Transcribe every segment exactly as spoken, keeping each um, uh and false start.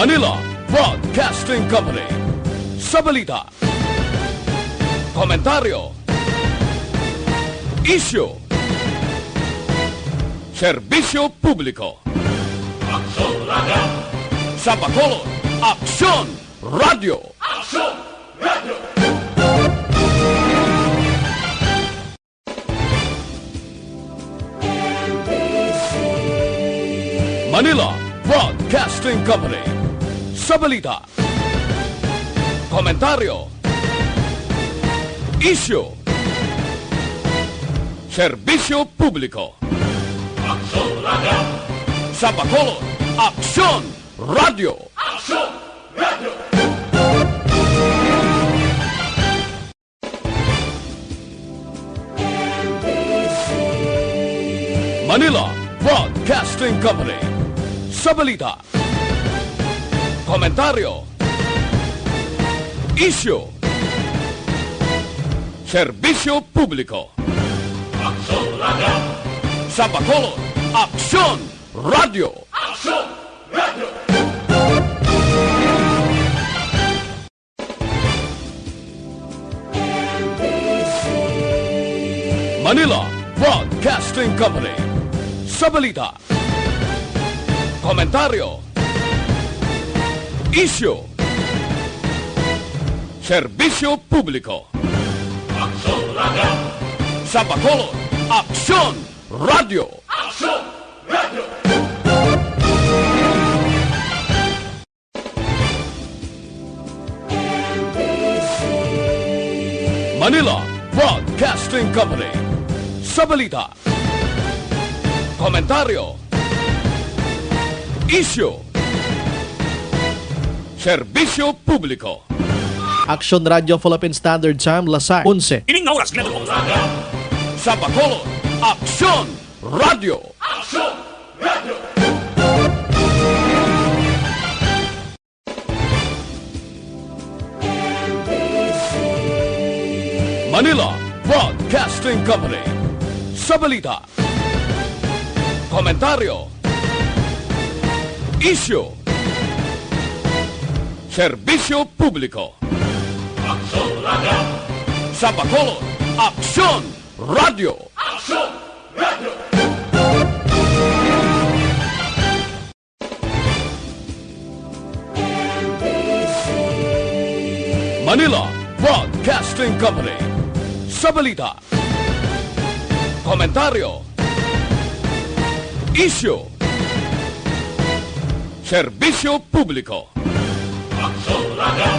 Manila Broadcasting Company. Sa balita, komentaryo, isyu, serbisyo publiko. Aksyon Radio! Sa Bacolod, Aksyon Radio! Aksyon Radio! Manila Broadcasting Company. Sa balita, komentaryo, isyu, serbisyo publiko. Aksyon Radio! Sa Bacolod, Aksyon Radio! Aksyon Radio! Manila Broadcasting Company. Sa balita, komentaryo, isyu, serbisyo publiko. Aksyon Radio! Sa Bacolod, Aksyon Radio! Aksyon Radio! Manila Broadcasting Company. Sa balita, komentaryo, isyu, serbisyo publiko. Aksyon Radio! Sa Bacolod, Aksyon Radio! Aksyon Radio! Manila Broadcasting Company. Sa balita, komentaryo, isyu, serbisyo publiko. Aksyon Radio Philippine Standard Time, alas sais onse. Ining nga oras, ginatubos. Sa Bacolod, Aksyon Radio. Aksyon Radio. Manila Broadcasting Company. Sa balita, komentaryo, isyu, serbisyo publiko. Aksyon Radio. Sa Bacolod, Aksyon Radio. Aksyon Radio. Manila Broadcasting Company. Sa balita, komentaryo, isyu, serbisyo publiko. Aksyon Radio.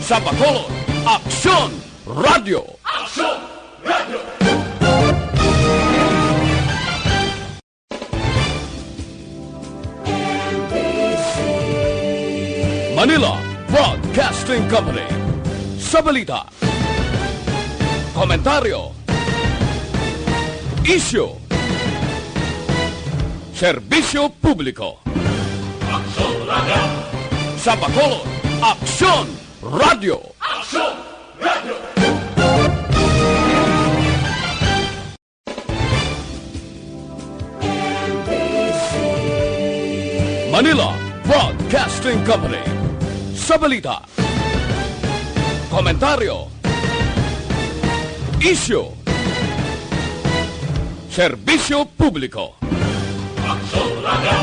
Sa Bacolod, Aksyon Radio. Aksyon Radio. Manila Broadcasting Company. Sa balita, komentaryo, isyu, serbisyo publiko. Aksyon Radio. Sa Bacolod, Aksyon Radio. Aksyon Radio. Manila Broadcasting Company. Sa balita, komentaryo, isyu, serbisyo publiko. Aksyon Radio.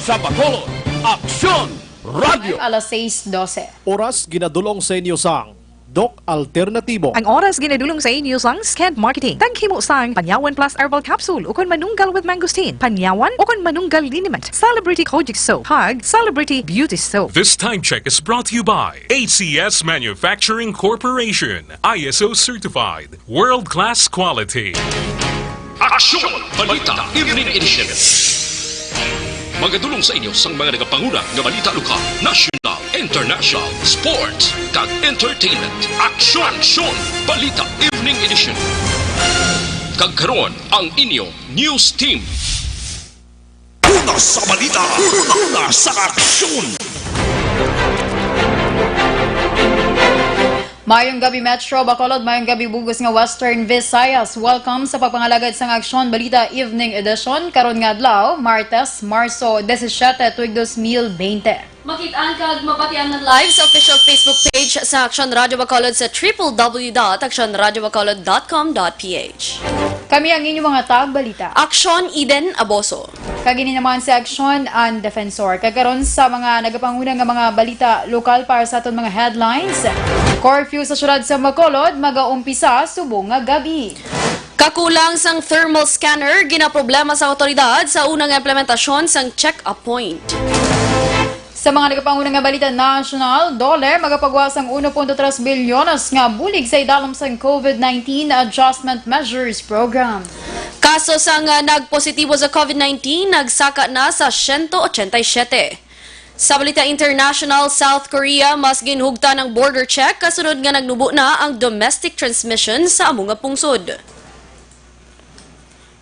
Sa Bacolod, Aksyon Radio. Alas sais dose. Oras ginadul-ong sa inyo sang Doc Alternatibo. Ang oras ginadul-ong sa inyo sang Skent Marketing. Taghimo sang Panyawan Plus Herbal Capsule ukon Manunggal with Mangosteen, Panyawan ukon Manunggal Liniment, Celebrity Kojic Soap, kag Celebrity Beauty Soap. This time check is brought to you by A C S Manufacturing Corporation, I S O certified, world-class quality. Aksyon! Balita Evening Edition. Magadul-ong sa inyo sang mga nagapanguna nga balita lokal, nasyonal, international, sports, kag entertainment. Aksyon! Aksyon! Balita Evening Edition. Kag karon, ang inyo news team. Una sa balita, una, una sa aksyon. Mayong gabi, Metro Bacolod. Mayong gabi, bug-os nga Western Visayas. Welcome sa pagpangalagad sang Aksyon Balita Evening Edition karon nga adlaw, Martes, Marso disisiete, tuig dos mil bente. Makit-an kag mabatian man live sa official Facebook page sa Aksyon Radyo Bacolod sa triple W dot aksyon radyo bacolod dot com dot P H. Kami ang inyong mga tagbalita. Aksyon, Eden Aboso. Kag ini naman si Aksyon, ang Defensor. Kag karon sa mga nagapanguna nga mga balita lokal para sa aton mga headlines. Curfew sa siyudad sa Bacolod magaumpisa subong nga gab-i. Kakulang sang thermal scanner, ginaproblema sa awtoridad sa unang implementasyon sang check-up point. Sa mga nagapanguna nga balita nasyonal, DOLE magapagwa sang uno punto tres bilyones nga bulig sa idalom sang COVID nineteen Adjustment Measures Program. Kaso sang, ah, nagpositibo sa COVID nineteen nagsaka na sa siyento ochenta y siyete. Sa balita international, South Korea mas ginhugtan ang border check kasunod nga nagnubo na ang domestic transmission sa amo nga pungsod.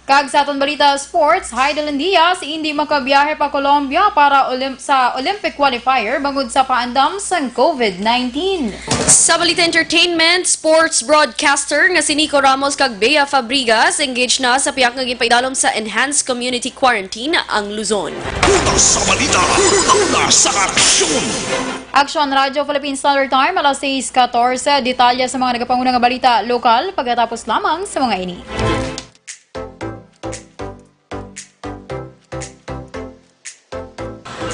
Kag sa aton balita sports, Heidelin Diaz indi makabiyahe pa Colombia para Olymp-, sa Olympic qualifier bangod sa paandam sang COVID nineteen. Sa balita entertainment, sports broadcaster nga si Nico Ramos kag Bea Fabregas engaged na sa pihak nga ginpaidalom sa enhanced community quarantine ang Luzon. Una sa balita, una sa aksyon. Aksyon Radyo Philippine Standard Time, alas sais katorse. Detalye sa mga nagapanguna nga balita lokal pagkatapos lamang sa mga ini.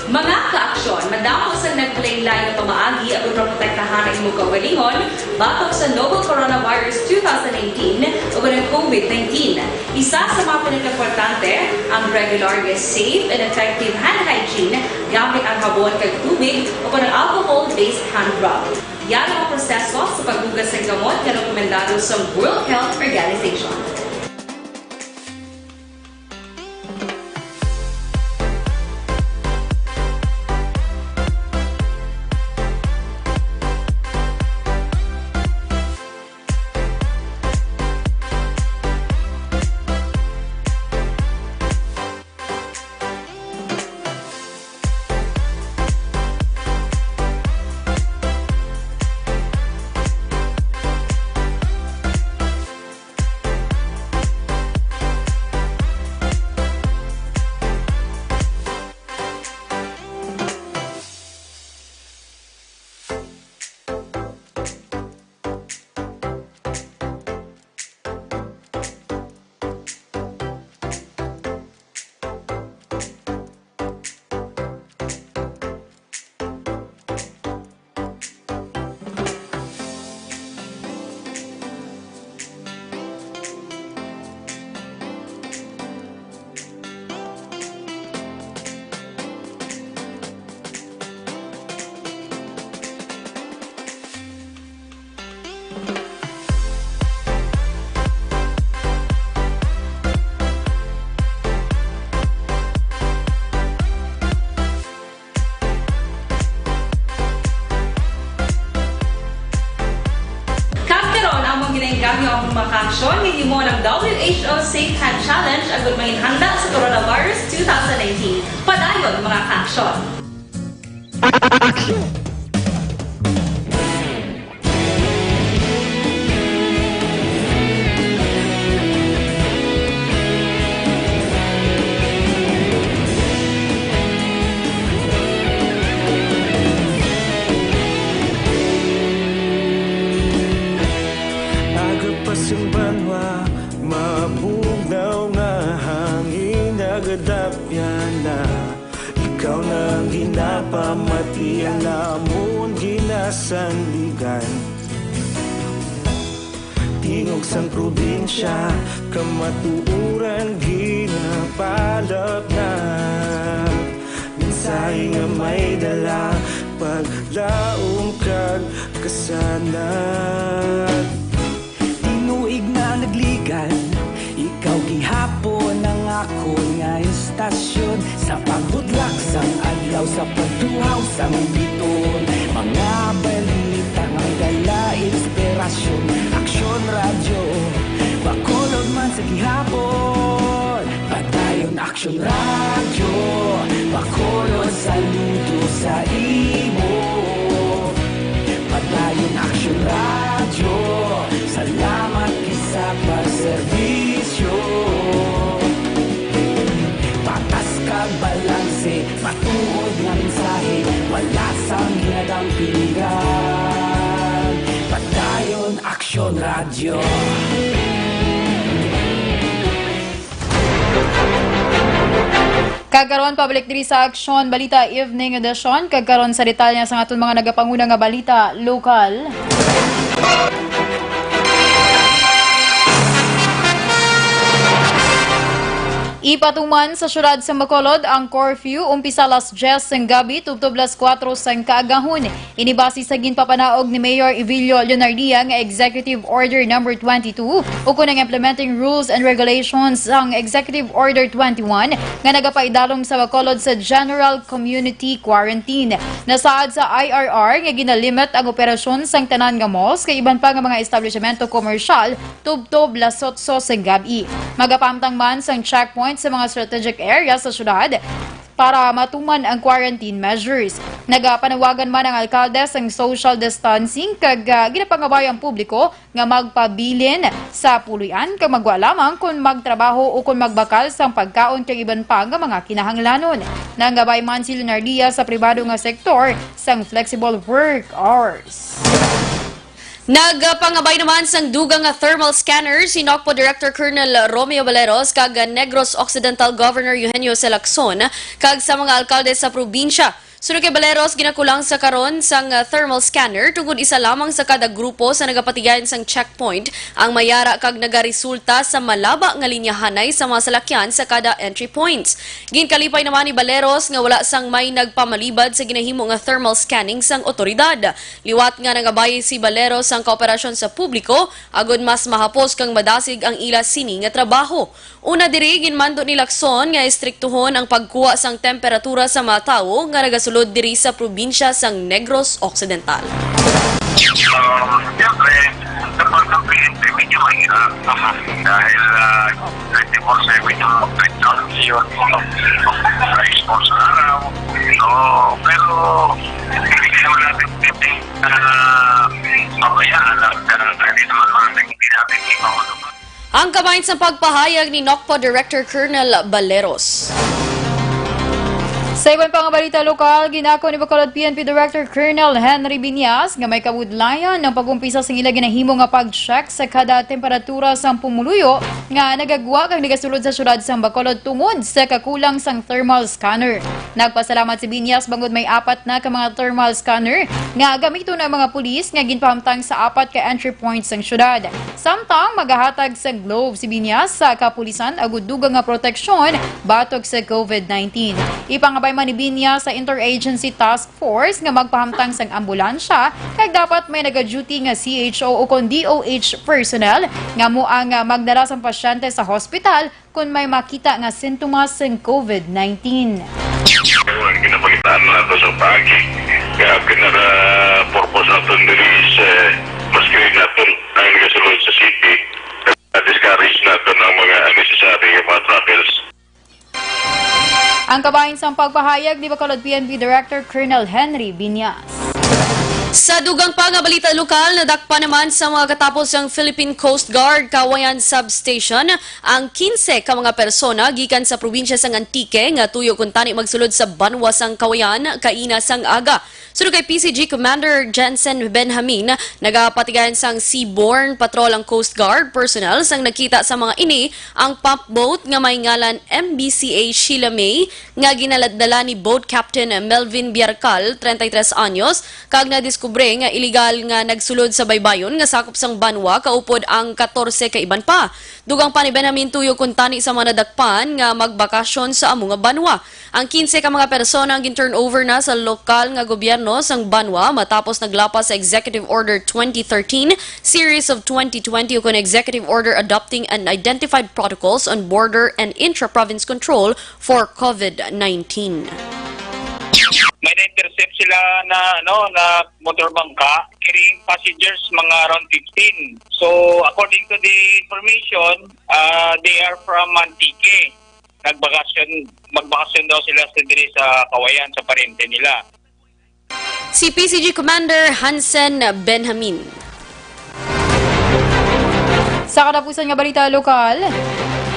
Mga kaaksyon, madamo sang naglain-lain nga pamaagi aron maprotektahan ang imong kaugalingon batok sa novel coronavirus two thousand nineteen ug ang COVID nineteen. Isa sa mga pinakaimportante ang regular nga safe and effective hand hygiene gamit ang habon kag tubig o kon ang alcohol-based hand rub. Yari ang proseso sa paghugas sang gamot nga rekomendado sa World Health Organization. Kag karon, among ginaengganyo ang mga kaaksyon nga himo ng W H O Safe Hand Challenge agud manginhanda sa coronavirus two thousand nineteen. Padayon, mga kaaksyon. Action! Aga pa sing banwa, mabugnaw nga hangin, nagadapyan na. Ikaw na ang ginapamati, ang amon ginasandigan. Tingog sang probinsya, kamatuoran ginapalapnat. Mensahe nga may dala, paglaom kag kasanag. Tinuig na nagligan, ikaw gihapon ang akon nga istasyon. Sa pagbudlak sang adlaw, sa pagtuhaw sang biton, mga balita nga dala inspirasyon. Aksyon Radyo Bacolod man sa gihapon. Padayon Aksyon Radyo Bacolod, saludo sa imo. Padayon Aksyon Radyo, salamat gid sa pagserbisyo. Patas kag balanse, matuod nga mensahe, wala Kag karon, pabalik diri sa Aksyon Balita Evening Edition. Kag karon sa detalye sa aton mga nagapanguna nga balita lokal. Ipatuman sa siyudad sa Bacolod ang curfew, umpisa alas diyes sang gabi tubtob alas kuwatro sang kaagahon. Ini base sa ginpapanaog ni Mayor Evilio Leonardia nga Executive Order Number twenty-two, ukon ang Implementing Rules and Regulations sang Executive Order twenty-one nga nagapaidalom sa Bacolod sa General Community Quarantine. Nasaad sa I R R nga ginalimit ang operasyon sang tanan nga malls kag iban pa nga mga establishmento komersyal tubtob alas otso sang gab-i. Magapahamtang man sang checkpoint sa mga strategic area sa syudad para matuman ang quarantine measures. Nagapanawagan man ang alkalde sang social distancing kag, ah, ginapangabay ang publiko nga magpabilin sa puloy-an kag magwa lamang kon magtrabaho o kon magbakal sang pagkaon kag iban pa nga mga kinahanglanon. Nanggabay man si Leonardia sa pribado nga sektor sang flexible work hours. Nagpangabay naman sang dugang nga thermal scanner si NOCPO Director Colonel Romeo Baleros kag Negros Occidental Governor Eugenio Lacson kag sa mga alkalde sa probinsya. Suno kay Baleros, ginakulang sa karon sang thermal scanner tungod isa lamang sa kada grupo sa nagapatigayon sang checkpoint ang mayara kag nagaresulta sa malaba nga linyahanay sa mga salakyan sa kada entry points. Ginkalipay naman ni Baleros nga wala sang may nagpamalibad sa ginahimo nga thermal scanning sang otoridad. Liwat nga nangabay si Baleros sang kooperasyon sa publiko agod mas mahapos kag madasig ang ila sini nga trabaho. Una diri, ginmando ni Lacson nga estriktuhon ang pagkuha sang temperatura sa mga tawo nga nagasulod diri sa probinsya sang Negros Occidental. Um, siyempre, sa pagkampiyente, medyo mahirap. Aha. Dahil, ah, twenty-four seven yung operation. Yun. Sa expose sa araw. So, pero, hindi naman natin pwedeng, ah, pabayaan at, ah, hindi naman natin, hindi natin ipakulong. Ang kabahin sa pagpahayag ni NOCPO Director Colonel Baleros. Sa iban pa nga balita lokal, ginako ni Bacolod P N P Director Colonel Henry Biñas nga may kabudlayan ang pag-umpisa sang ila ginahimo nga pag-check sa kada temperatura sang pumuluyo nga nagagwa kag nagasulod sa siyudad sang Bacolod tungod sa kakulang sang thermal scanner. Nagpasalamat si Biñas bangod may apat na ka mga thermal scanner nga gamiton ang mga pulis nga ginpahamtang sa apat ka entry points sang siyudad. Samtang magahatag sang gloves si Biñas sa kapulisan agud dugang nga proteksyon batok sa COVID nineteen. Ipangabay man ni Biñas sa Interagency Task Force nga magpahamtang sang ambulansya kag dapat may naga-duty nga C H O ukon D O H personnel nga amo ang, ah, magdala sang pasyente sa hospital kon may makita nga sintomas sang COVID nineteen. Ginapangitaan nato sa paagi nga ang pinaka-purpose naton diri is, eh, mas clear naton ang nagasulod sa city. Na-discourage naton ang mga unnecessary nga mga travels. Ang kabahin sang pagpahayag ni Bacolod P N P Director Colonel Henry Biñas. Sa dugang pa nga balita lokal, nadakpan naman sa mga katapos ang Philippine Coast Guard Kawayan Substation ang kinse ka mga persona gikan sa probinsya sang Antique nga tuyo kuntani magsulod sa banwa sang Kawayan kaina sang aga. Suno kay P C G Commander Jensen Benjamin, nagapatigayon sang seaborne patrol ang Coast Guard personnel sang nagkita sa mga ini ang pump boat nga may ngalan M B C A Sheila May nga ginaladala ni Boat Captain Melvin Biarcal, treinta y tres anyos, kag nadiskubre nga iligal nga nagsulod sa baybayon nga sakop sang banwa kaupod ang katorse ka iban pa. Dugang pa ni Benjamin, tuyo kuntani sa mga nadakpan nga magbakasyon sa amo nga banwa. Ang kinse ka mga persona ang gin-turnover na sa lokal nga gobyerno sang banwa matapos naglapas sa Executive Order twenty thirteen, Series of twenty twenty, ukon Executive Order Adopting and Identified Protocols on Border and Intra-Province Control for COVID nineteen. May na-intercept sila na, ano, na motor bangka carrying passengers, mga around fifteen. So, according to the information, ah, they are from Antique. Nagbakasyon, magbakasyon daw sila sa diri sa Kawayan, sa parente nila. Si P C G Commander Hansen Benjamin. Sa katapusan nga balita lokal,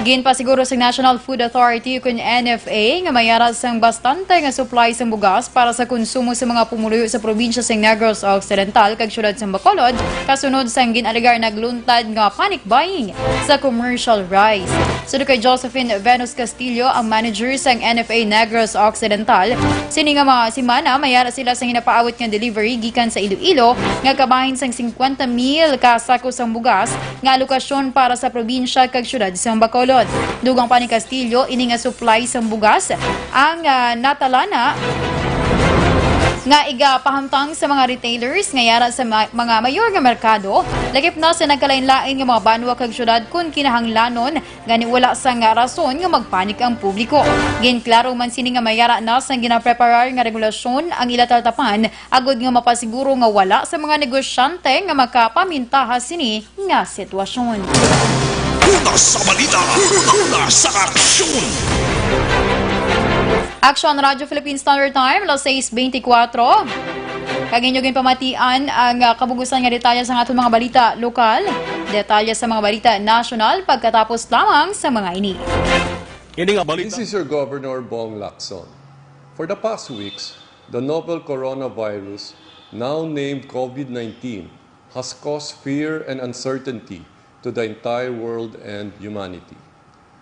Ginpasiguro sa National Food Authority, ukon N F A, nga may ara sang bastante nga supply sang bugas para sa konsumo sa mga pumuluyo sa probinsya sa Negros Occidental kag siyudad sa Bacolod, kasunod sang gin-alegar nagluntad nga panic buying sa commercial rice. Suno kay Josephine Venus Castillo, ang manager sang N F A Negros Occidental, sini nga mga semana may ara sila sa ginapaabot nga delivery gikan sa Iloilo nga kabahin sang singkwenta mil ka sako sang bugas nga alokasyon para sa probinsya kag siyudad sang Bacolod. Dugang pa ni Castillo, ini nga supply sang bugas ang, ah, natalana nga igapahamtang sa mga retailers nga yara sa ma-, mga mayor nga merkado, lakip na sa nagkalain-lain nga mga banwa kag siyudad, kon kinahanglanon, gani wala sang rason nga magpanik ang publiko. Ginklaro man sini nga may ara na sang ginapreparar nga regulasyon ang ila talatapan agod nga mapasiguro nga wala sa mga negosyante nga makapamintaha sini nga sitwasyon. Una sa balita, una sa aksyon. Aksyon, Radyo Philippine Standard Time, alas sais beintikwatro. Kag inyo ginpamatian ang, ah, kabugusan nga detalye sa aton mga balita lokal, detalye sa mga balita nasyonal pagkatapos lamang sa mga ini. Ini nga balita. This is your Governor Bong Lacson. For the past weeks, the novel coronavirus, now named COVID nineteen, has caused fear and uncertainty to the entire world and humanity.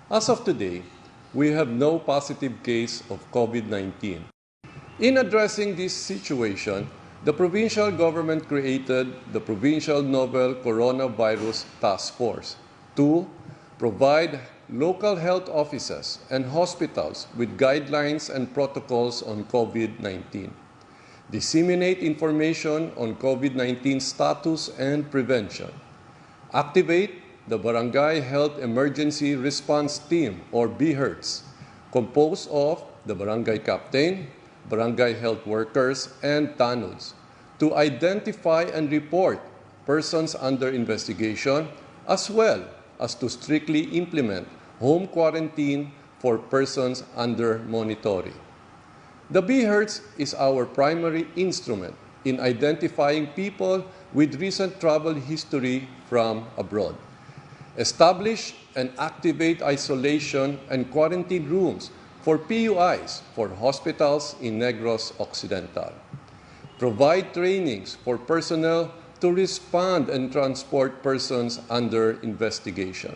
As of today, we have no positive case of COVID nineteen. In addressing this situation, the provincial government created the Provincial Novel Coronavirus Task Force to provide local health offices and hospitals with guidelines and protocols on COVID nineteen, disseminate information on COVID nineteen status and prevention, activate the Barangay Health Emergency Response Team, or BHERTs, composed of the barangay captain, barangay health workers, and tanods, to identify and report persons under investigation, as well as to strictly implement home quarantine for persons under monitoring. The BHERTs is our primary instrument in identifying people with recent travel history from abroad. Establish and activate isolation and quarantine rooms for P U Is for hospitals in Negros Occidental. Provide trainings for personnel to respond and transport persons under investigation.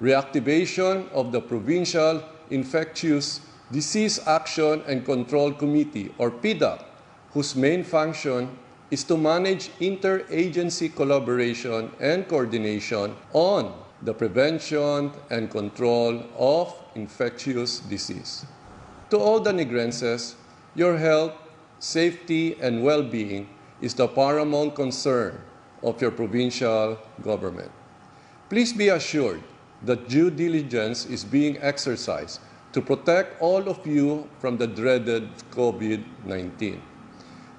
Reactivation of the Provincial Infectious Disease Action and Control Committee, or PDAC, whose main function is to manage interagency collaboration and coordination on the prevention and control of infectious disease. To all the Negrenses, your health, safety, and well-being is the paramount concern of your provincial government. Please be assured that due diligence is being exercised to protect all of you from the dreaded COVID nineteen.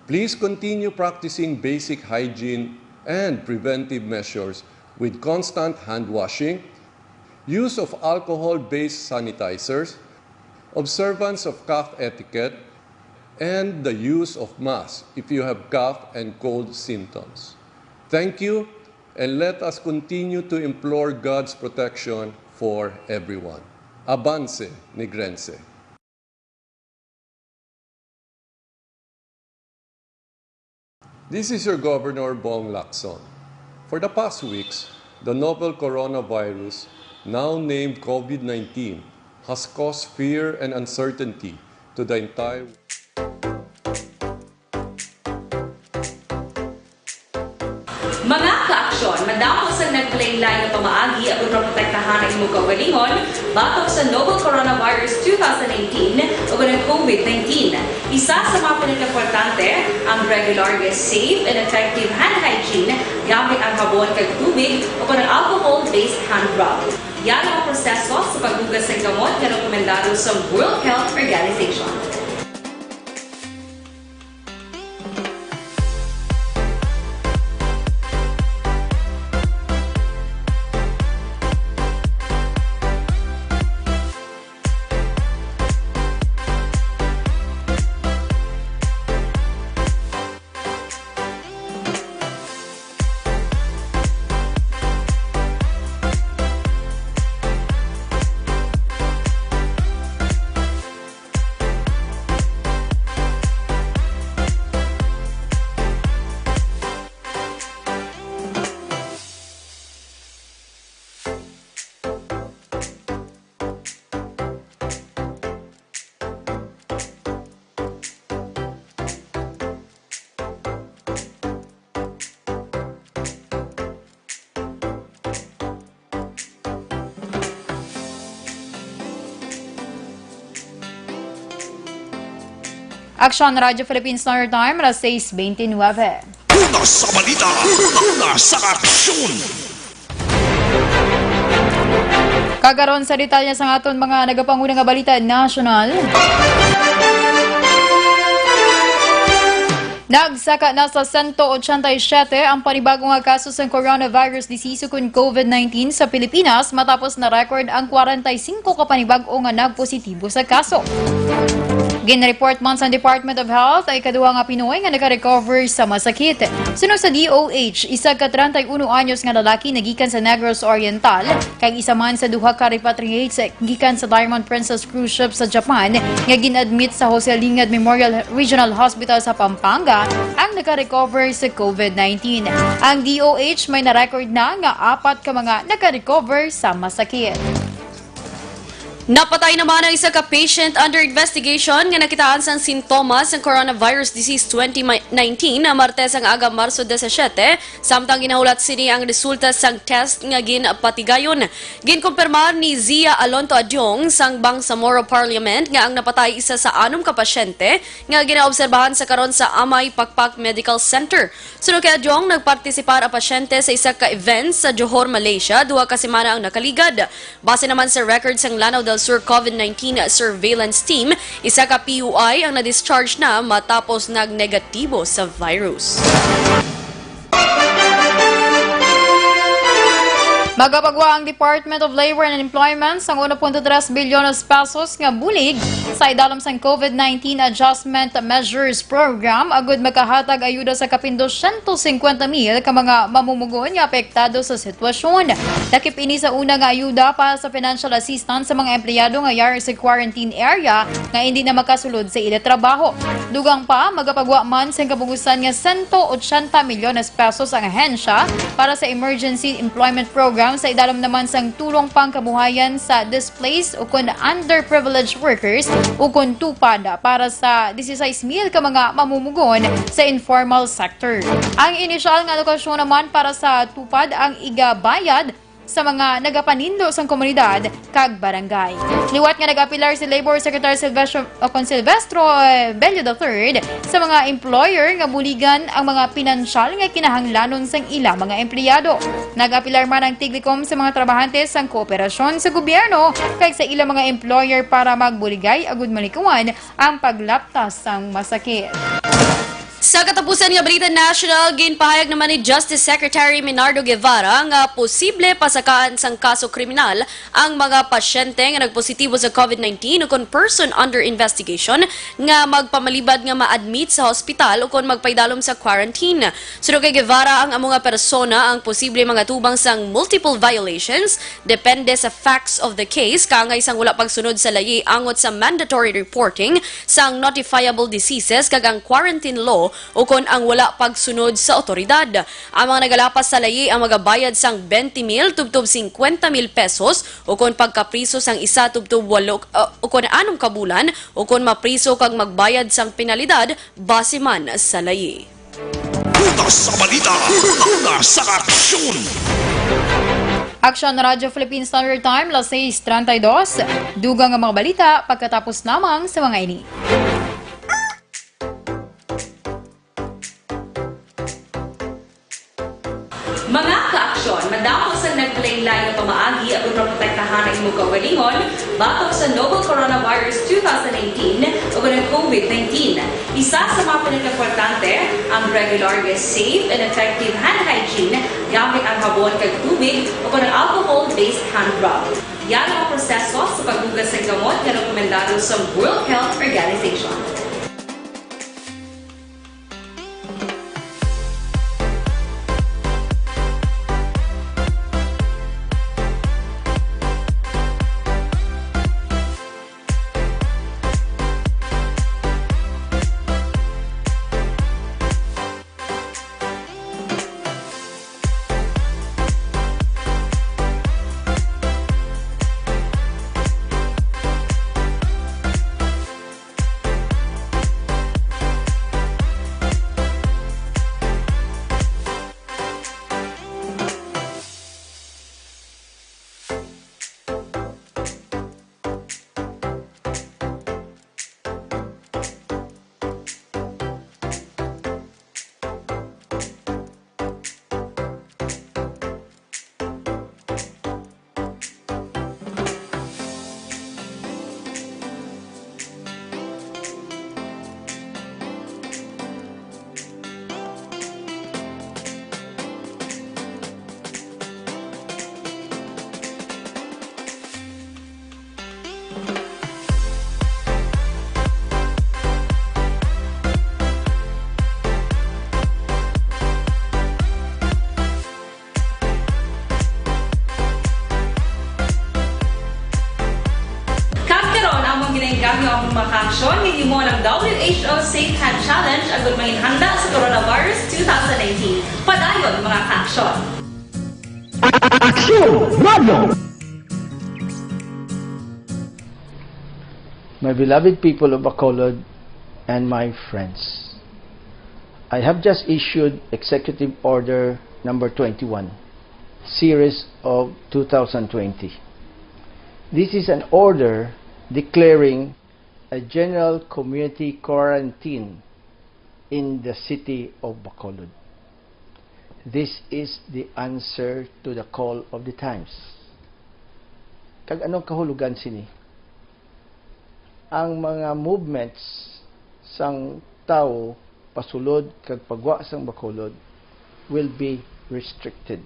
Please continue practicing basic hygiene and preventive measures with constant hand washing, use of alcohol-based sanitizers, observance of cough etiquette, and the use of masks if you have cough and cold symptoms. Thank you, and let us continue to implore God's protection for everyone. Avance, Negrense. This is your Governor, Bong Lacson. For the past weeks, the novel coronavirus, now named COVID nineteen, has caused fear and uncertainty to the entire Mga kaaksyon, madamo sang naglain-lain nga pamaagi aron maprotektahan ang imong kaugalingon batok sa novel coronavirus two thousand nineteen o ang COVID nineteen. Isa sa mga pinakaimportante ang regular nga safe and effective hand hygiene gamit ang habon kag tubig o ang alcohol-based hand rub. Yara ang proseso sa paghugas sang kamot nga rekomendado sa World Health Organization. Aksyon Radyo Philippine Standard Time, alas sais bente nuebe. Una sa balita, una sa aksyon. Kagaron sa detalye sang aton mga nagapanguna nga balita nasyonal. Nagsaka na sa sento ochenta y siyete ang panibago nga kaso sang coronavirus disease ukon COVID nineteen sa Pilipinas, matapos na-record ang kwarenta y singko ka panibag-o nga nagpositibo sa kaso. Gin-report man sa Department of Health ang ikaduha nga Pinoy nga naka-recover sa masakit. Suno sa D O H, isa ka treinta y uno anyos nga lalaki nagikan sa Negros Oriental, kag isa man sa duha ka repatriates gikan sa Diamond Princess cruise ship sa Japan nga gin-admit sa Jose Lingad Memorial Regional Hospital sa Pampanga ang naka-recover sa COVID nineteen. Ang D O H may na-record na nga apat ka mga naka-recover sa masakit. Napatay naman ang isa ka patient under investigation nga nakitaan sang sintomas sang coronavirus disease twenty nineteen na Martes ang aga, Marso disisiete, samtang ginahulat sini ang resulta sang test nga ginpatigayon. Ginkumpirmar ni Zia Alonto Adiong sang Bangsamoro Parliament nga ang napatay isa sa anom ka pasyente nga ginaobserbahan sa karon sa Amay Pakpak Medical Center. Suno kay Adiong, nagpartisipar ang pasyente sa isa ka event sa Johor, Malaysia, duha ka semana ang nakaligad. Base naman sa record sang Lanao del Sur COVID nineteen Surveillance Team, isa ka P U I ang na-discharge na matapos nag-negatibo sa virus. Magapagwa ang Department of Labor and Employment sang uno punto tres bilyones pesos nga bulig sa idalom sang COVID nineteen Adjustment Measures Program agud makahatag ayuda sa kapin dosyentos singkwenta mil ka mga mamumugon nga apektado sa sitwasyon. Lakip ini sa una nga ayuda para sa financial assistance sa mga empleyado nga yari sa quarantine area nga indi na makasulod sa ila trabaho. Dugang pa, magapagwa man sing kabugusan nga sento ochenta milyones pesos ang ahensya para sa Emergency Employment Program sa idalom naman sang Tulong Pangkabuhayan sa Displaced ukon Underprivileged Workers ukon TUPAD para sa dieciséis mil ka mga mamumugon sa informal sector. Ang inisyal nga alokasyon naman para sa TUPAD ang igabayad sa mga nagapanindo sang komunidad kag barangay. Liwat nga nag-apilar si Labor Secretary Silvestro, o kon Silvestro, eh, Bello the third sa mga employer nga buligan ang mga pinansyal nga kinahanglanon sang ila mga empleyado. Nag-apilar man ang Tiglikom sa mga trabahante sang kooperasyon sa gobyerno kag sa ila mga employer para magbuligay agud malikawan ang paglaptas sang masakit. Sa katapusan nga balita nasyonal, ginpahayag naman ni Justice Secretary Menardo Guevara nga posible pasakaan sang kaso kriminal ang mga pasyente nga nagpositibo sa COVID nineteen ukon person under investigation nga magpamalibad nga ma-admit sa hospital ukon magpaidalom sa quarantine. Suno kay Guevara, ang amo nga persona ang posible mangatubang sang multiple violations depende sa facts of the case, kaangay sang wala pagsunod sa layi angot sa mandatory reporting sang notifiable diseases kag ang quarantine law ukon ang wala pagsunod sa awtoridad. Ang mga nagalapas sa layi ang magabayad sang twenty mil tubtob fifty mil pesos ukon pagkapriso sang isa tubtob walo, uh, ukon anom ka bulan, ukon mapriso kag magbayad sang penalidad base man sa layi. Una sa balita, una sa aksyon. Aksyon Radyo Philippine Standard Time, las seis treinta y dos. Dugang nga mga balita pagkatapos lamang sa mga ini. Mga ka-aksyon, madamo sa naglain-lain nga pamaagi aron maprotektahan ang imong kaugalingon batok sa novel coronavirus two thousand nineteen o ang COVID nineteen. Isa sa mga pinakaimportante, ang regular nga safe and effective hand hygiene gamit ang habon kag tubig o kon ang alcohol-based hand rub. Yara ang proseso sa paghugas sa gamot nga rekomendado sa World Health Organization. Ang among mga kaaksyon, gihimo ang W H O Safe Hand Challenge agud manginhanda sa coronavirus two thousand nineteen. Padayon, mga kaaksyon. Aksyon Radio! My beloved people of Bacolod and my friends, I have just issued Executive Order Number twenty-one, Series of two thousand twenty. This is an order declaring a general community quarantine in the city of Bacolod. This is the answer to the call of the times. Kag anong kahulugan sini? Ang mga movements sang tawo pasulod kag pagwa sang Bacolod will be restricted.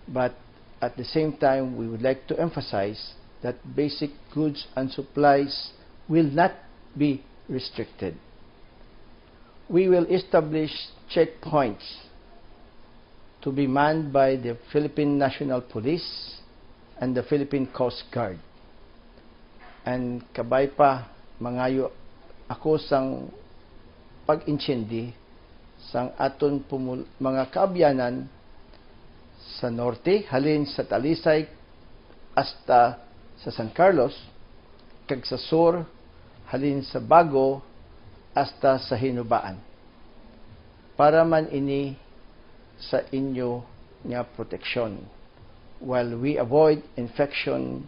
But at the same time, we would like to emphasize that basic goods and supplies will not be restricted. We will establish checkpoints to be manned by the Philippine National Police and the Philippine Coast Guard. And kabay pa, mangayo ako sang pag-intindi sang aton pumul-, mga kaabyanan sa norte, halin sa Talisay hasta sa San Carlos, kag sa sur, halin sa Bago hasta sa Hinubaan. Para man ini sa inyo nga proteksyon, while we avoid infection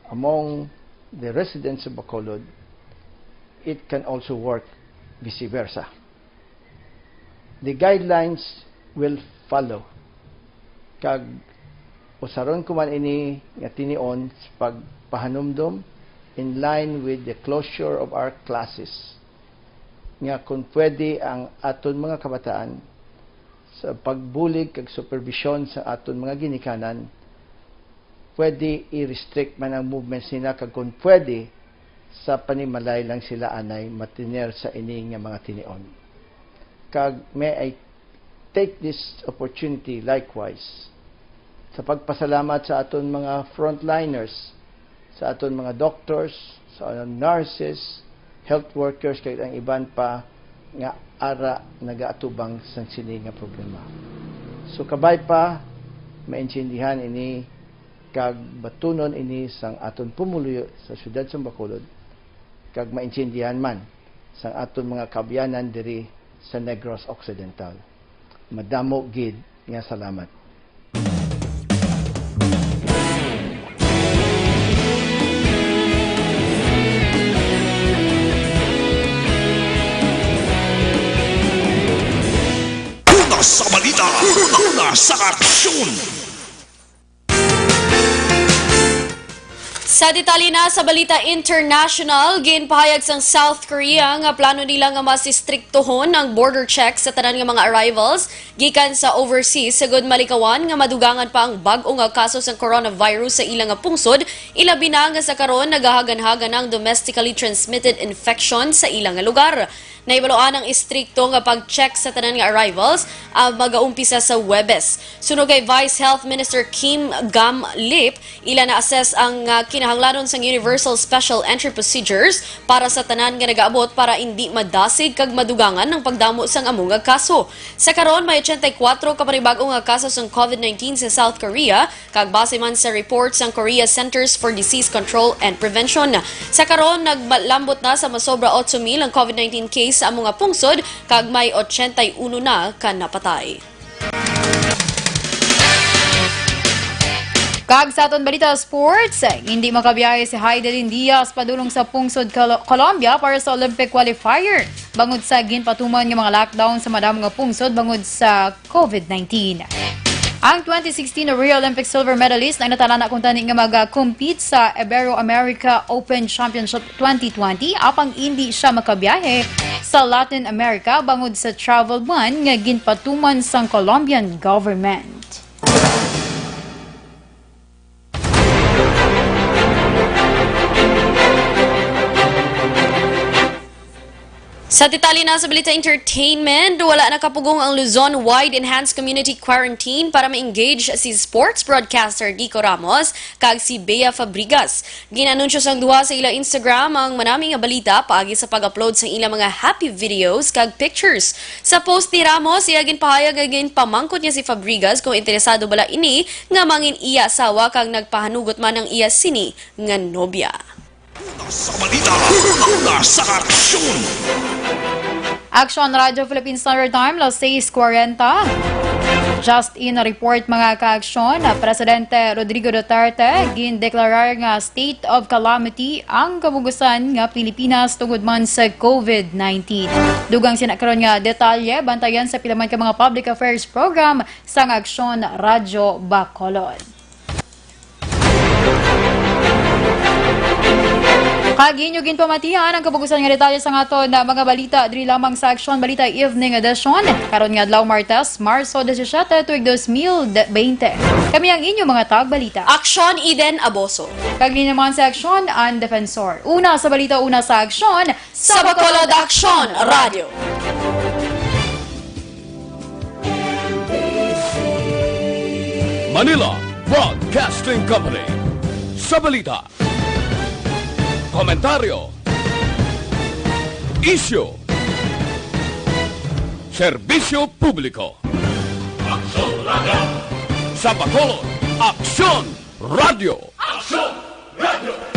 among the residents of Bacolod, it can also work vice versa. The guidelines will follow, kag usaron ko man ini nga tinion sa pagpahanumdom in line with the closure of our classes, nga kung pwede ang aton mga kabataan sa pagbulig kag superbisyon sa aton mga ginikanan, pwede i-restrict man ang movements nila, kag kung pwede, sa panimalay lang sila anay matiner sa ini nga mga tinion. Kag may I take this opportunity likewise sa pagpasalamat sa aton mga frontliners, sa aton mga doctors, sa nurses, health workers, kag ang iban pa nga ara nagaatubang sang sini nga problema. So, kabay pa, maintindihan ini kag batunon ini sang aton pumuluyo sa siyudad sang Bacolod, kag maintindihan man sang aton mga kaabyanan diri sa Negros Occidental. Madamo gid nga salamat. Una sa balita, una sa aksyon. Sa detalye na sa balita international, ginpahayag sang South Korea nga plano nila nga mas istriktohon ang border check sa tanan nga mga arrivals gikan sa overseas, sugod malikawan nga madugangan pa ang bag-o nga kaso sang coronavirus sa ila nga pungsod, ilabi na nga sa karon nagahagan-hagan na ang domestically transmitted infection sa ila nga lugar. Nahibaluan ang istrikto nga pag-check sa tanan nga arrivals, ah, magaumpisa sa Huwebes. Suno kay Vice Health Minister Kim Gam Lip, ila na-assess ang, ah, kinahanglanon sang Universal Special Entry Procedures para sa tanan nga nagaabot para indi madasig kag madugangan ang pagdamo sang amo nga kaso. Sa karon, may ochenta y kuatro ka panibag-o nga kaso sang COVID nineteen sa South Korea, kag base man sa report sang Korea Centers for Disease Control and Prevention, sa karon nagmalambot na sa masobra otso mil ang COVID nineteen case sa amo nga pungsod, kag may ochenta y uno na ka napatay. Kag sa aton balita sports, hindi makabiyahe si Heidelin Diaz padulong sa pungsod Col-, Colombia para sa Olympic qualifier bangod sa ginpatuman nga mga lockdown sa madamo nga pungsod bangod sa COVID nineteen. Ang twenty sixteen Rio Olympic silver medalist ang natalana kuntani nga mag-compete sa Ibero-America Open Championship twenty twenty, apang indi siya makabiyahe sa Latin America bangod sa travel ban nga ginpatuman sang Colombian government. Sa detalye na sa balita entertainment, wala nakapugong ang Luzon-wide enhanced community quarantine para ma-engage si sports broadcaster Kiko Ramos kag si Bea Fabregas. Gin-anunsyo sang duha sa ila Instagram ang manami nga balita paagi sa pag-upload sa ila mga happy videos kag pictures. Sa post ni Ramos, iya ginpahayag nga ginpamangkot niya si Fabregas kung interesado bala ini nga mangin iya asawa kag nagpahanugot man ang iya sini nga nobya. Sa balita, una sa aksyon. Aksyon Radyo Philippine Standard Time, las seis cuarenta. Just in a report, mga kaaksyon, Presidente Rodrigo Duterte gindeklarar nga state of calamity ang kabugusan nga Pilipinas tungod man sa covid nineteen. Dugang sina karon nga detalye, bantayan sa pila man ka mga public affairs program sang Aksyon Radyo Bacolod. Kag inyo ginpamatian ang kabugusan nga detalye sa aton nga mga balita diri lamang sa Aksyon Balita Evening Edition, karon nga adlaw, Martes, Marso disisiete, tuig dos mil bente. Kami ang inyo mga tagbalita, Aksyon Eden Aboso. Kag ni naman sa Aksyon, ang Defensor. Una sa balita, una sa Aksyon, sa Bacolod Aksyon Radyo. Manila Broadcasting Company. Sa balita, komentaryo, isyu, serbisyo publiko. Aksyon Radyo. Sa Bacolod, Aksyon Radyo. Aksyon Radyo.